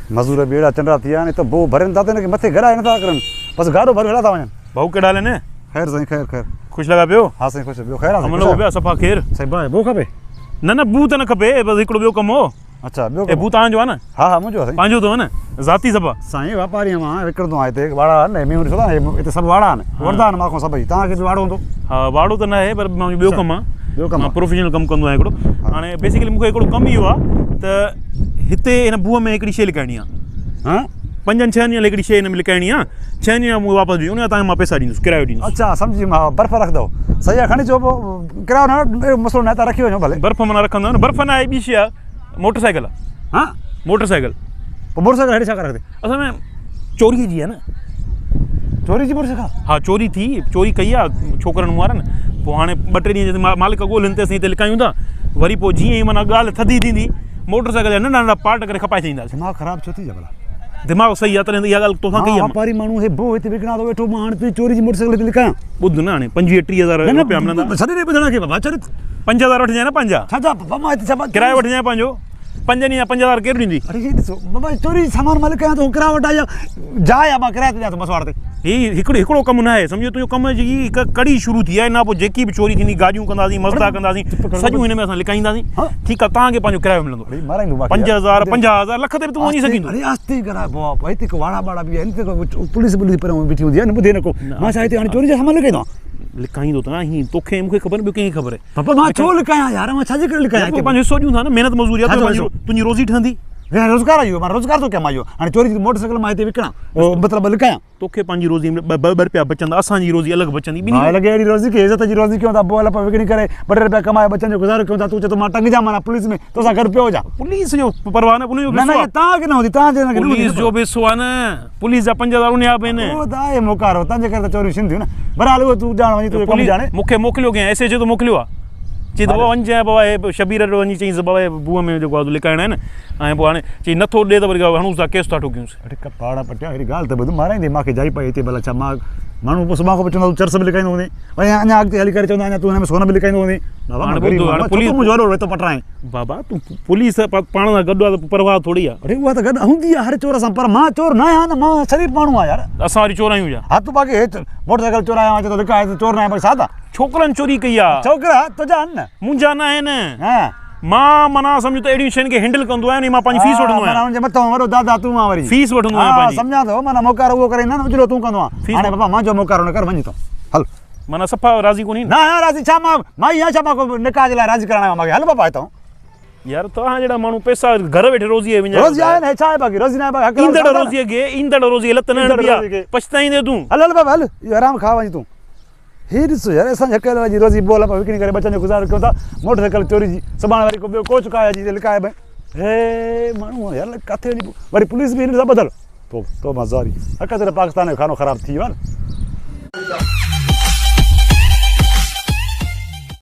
مزور به اهڙا چنڊا ٿي ويا آهن ته بوء ڀرين ٿا ته هن کي مٿي گڏائي نٿا ڪرن بس گاڏو ڀريو هليا ٿا وڃن. ڀائو ڪهڙا حال آهن؟ خير سائين خير خير. خوش لڳا پيو؟ ها سائين خوش ٻيو خير آ سائين. امن لڳو پيو آ صفا خير. سائين باهه بوء کپي؟ نه نه بوء ته نه کپي بس هڪڙو ٻيو ڪم هو. اڇا ٻيو ڪم. بوء توهان جو آ نه؟ ها ها منهنجو آ سائين. پنهنجو اٿو نه ذاتي صفا. سائين واپاري آهيان مان وڪڻندو آهيان هتي واڙا آهن نه مينهون ڏسو ٿا نه هتي سڀ واڙا آهن وٺندا آهن مان کان سڀئي توهان کي به واڙو هوندو. ها واڙو ته نه آهي پر منهنجو ٻيو ڪم آ. ٻيو ڪم مان پروفيشنل ڪم ڪندو آهيان هڪڙو هاڻي بيسيڪلي مونکي هڪڙو ڪم اهو آ ته هتي هن بوء ۾ هڪڙي شي لڪائڻي آ ها پنجن ڇهن ڏينهن لاء هڪڙي شي هن ۾ لڪائڻي آ ڇهن ڏينهن مونکي واپس ڏيو ان جا توهان کي مان پئسا ڏيندس ڪرايو ڏيندس اچا سمجهي مان برف رکندو صحيح آ کڻي چئو پوء ڪرايو نه اهڙو مسئلو نه آهي رکي وڃو ڀلي برف معنيٰ رکندو نه برف نه آهي ٻي شي آ موٽر سائيڪل آ ها موٽر سائيڪل پوء موٽر سائيڪل هيڏي ڇا ڪري رکندي اصل ۾ چوري جي آ نه چوري جي موٽر سائيڪل ها چوري ٿي چوري ڪئي آ ڇوڪرن مون وارن پوء هاڻي ٻه ٽي ڏينهن جي مالڪ ڳولهن تيسين هتي لڪايون ٿا وري پوء جيئن ئي معنيٰ ڳالهه ٿڌي ٿيندي موٽر سائيڪل جا ننڍا ننڍا پارٽ ڪري کپائي ڇڏينداسين دماغ خراب ڇو ٿي ويو ڀلا دماغ صحيح آ تڏهن ته اها ڳالهه توسان ڪئي آ واپاري ماڻهو هي بو هتي وڪڻان ٿو ويٺو مان هاڻي تنهنجي چوري جي موٽر سائيڪل هتي لڪايان ٻڌ نه هاڻي 25 30 هزار روپيا ملندا ڇڏي ڏي ٻڌڻ کي بابا ڇڏ 5000 وٺجانء نه پنهنجا ڇا ڇا بابا مان هتي ڇا ڪرايو وٺجانء پنهنجو پنج ڏينهن جا 5000 ڪير ڏيندي؟ اڙي هي ڏسو بابا چوري جي سامان مان لڪايان ٿو ڪرايو وٺان يا جاء آ مان ڪرايي تي ڏيان ٿو مسواڙ تي. هي هڪڙو هڪڙو ڪم نه آهي سمجهو تنهنجو ڪم جي هڪ ڪڙي شروع ٿي آهي نه پوء جيڪي به چوري ٿيندي گاڏيون ڪنداسين مزدا ڪنداسين سڄو هن ۾ اسان لڪائينداسين ٺيڪ آ توهان کي پنهنجو ڪرايو ملندو 5000 50000 لک تي به تون وڃي سگهين ٿو. اڙي آهستي ڪرايو بابا هتي ڪو واڙا ٻاڙا به آهن هتي ڪو پوليس ٻوليس پريان بيٺي هوندي آهي نه ٻڌي نه ڪو مان ڇا هتي هاڻي چوري جا سامان لڪائيندو آهيان. لڪائيندو ته نه آهين توکي مون کي خبر ٻيو ڪنهن کي خبر. بابا مان ڇو لڪايان يار مان ڇا جي ڪري لڪايان پوء پنهنجو حصو ڏيون ٿا نه محنت مزدوري آ تنهنجي تنهنجي روزي ٺهندي يار روزگار آ اهو مان روزگار ٿو ڪيان مان اهو هاڻي چوري جي موٽر سائيڪل مان هتي وڪڻان مطلب لڪايان توکي پنهنجي روزي ۾ ٻه ٻه رپيا بچندا اسان جي روزي الڳ بچندي ٻنهي ها لڳي اهڙي روزي کي عزت جي روزي ڪيون ٿا بوء لپ وڪڻي ڪري ٻه ٽي رپيا ڪمائي ٻچن جو گذارو ڪيون ٿا تون چئي ٿو مان ٽنگجان معنيٰ پوليس ۾ توسان گڏ پيو هجان پوليس جو پرواهه نه ان جو نه نه تان کي نه هوندي تان جي نه پوليس جو به حصو آ نه پوليس جا 5000 ان جا به آهن اهو ته آهي موڪارو تان جي ڪري ته چوريون ٿين ٿيون نه بهرحال اهو تون ڄاڻ وڃي تنهنجو ڪم ڄاڻي مون کي موڪليو ڪنهن ايس ايچ او ته موڪليو آ چي ته بابا وڃ چيائين بابا هي شبير وٽ وڃي چئينس بابا هي بوء ۾ جيڪو آ لڪائڻا آهن ۽ پوء هاڻي چئي نٿو ڏي ته وري هڻونس ٿا ڪيس ٿا ٺوڪيونس اڙي ڪپاڙا پٽيا اهڙي ڳالهه ته ٻڌ مارائيندي ماکي جائي پئي هتي ڀلا ڇا مان ماڻهو پوء سڀان کان پوء چوندو تون چرس به لڪائيندو هوندين وري اڃا اڳتي هلي ڪري چوندا اڃا تون هن ۾ سون به لڪائيندو هوندين بابا مان غريب ماڻهو پوليس منهنجو وڏو ريتو پٽرائين بابا تون پوليس پاڻ سان گڏ آ ته پرواهه ٿوري آ اڙي اها ته گڏ هوندي آ هر چور سان پر مان چور نه آهيان نه مان شريف ماڻهو آهيان يار اسان وري چور آهيون ڇا ها تون باقي هي موٽر سائيڪل چورايو آ چي ٿو لڪائي ته چور نه آهيان باقي سادا ڇوڪرن چوري ڪئي آ ڇوڪرا تنهنجا آهن نه منهنجا نه آهن ها مان معنيٰ سمجهه ته اهڙين شين کي هينڊل ڪندو آهيان ۽ مان پنهنجي فيس وٺندو آهيان معنيٰ ان جي مٿان وڏو دادا تون آن وري فيس وٺندو آهيان پنهنجي سمجهان ٿو معنيٰ موڪارو اهو ڪري نه اجلو تون ڪندو آن هاڻي بابا منهنجو موڪارو نه ڪر وڃ تون هل معنيٰ صفا راضي ڪونهي نه آهيان راضي ڇا مان مان ئي آهيان ڇا مان ڪو نڪاح جي لاء راضي ڪرائڻ آيو آهيان مانکي هل بابا هتان يار توهان جهڙا ماڻهو پئسا گهر ويٺي روزي وڃايو روزي آهي نه ڇا آهي باقي روزي نه آهي باقي ايندڙ روزي کي ايندڙ روزي لت نه هڻبي آهي پڇتائيندين تون هل هل بابا هل اهو حرام کاء وڃ تون هي ڏسو يار اسان جي اڪيلي جي روزي بول پا وڪڻي ڪري ٻچن جو گذارو ڪيون ٿا موٽر سائيڪل چوري جي سڀاڻي وري ڪو ٻيو ڪوچ ڪاهي اچي لڪائي به هي ماڻهو يار ڪاٿي وڃي وري پوليس به هن سان ٻڌل تو تو مان زاري حق تي پاڪستان جو خانو خراب ٿي ويو آهي نه.